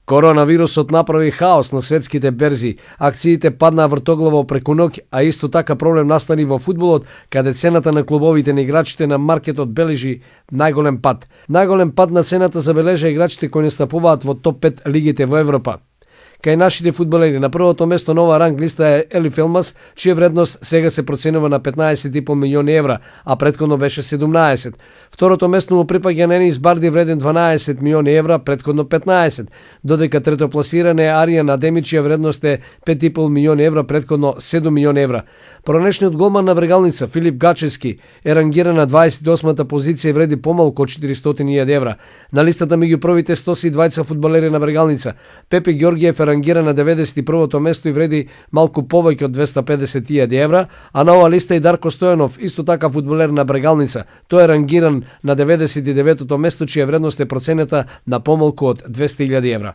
Коронавирусот направи хаос на светските берзи. Акциите паднаа вртоглаво преку ноќ, а исто така проблем настани во фудбалот, каде цената на клубовите на играчите на маркетот бележи најголем пад. Најголем пад на цената забележа играчите кои настапуваат во топ 5 лигите во Европа. Кај нашите фудбалери на првото место на оваа ранг листа е Елиф Елмас, чија вредност сега се проценува на 15,5 милиони евра, а претходно беше 17. Второто место му припаѓа на Енис Барди вреден 12 милиони евра, претходно 15, додека трето пласиран е Аријан Адеми, чија вредност е 5,5 милиони евра, претходно 7 милиони евра. Пронешниот голман на Брегалница Филип Гачевски е рангиран на 28-та позиција и вреди помалку од 400.000 евра. На листата меѓу првите 102 фудбалери на Брегалница, Пепе Ѓорѓиев е рангиран на 91-то место и вреди малку повеќе од 250.000 евра, а на оваа листа и Дарко Стојанов, исто така фудбалер на Брегалница. Тој е рангиран на 99-то место, чија вредност е проценета на помалку од 200.000 евра.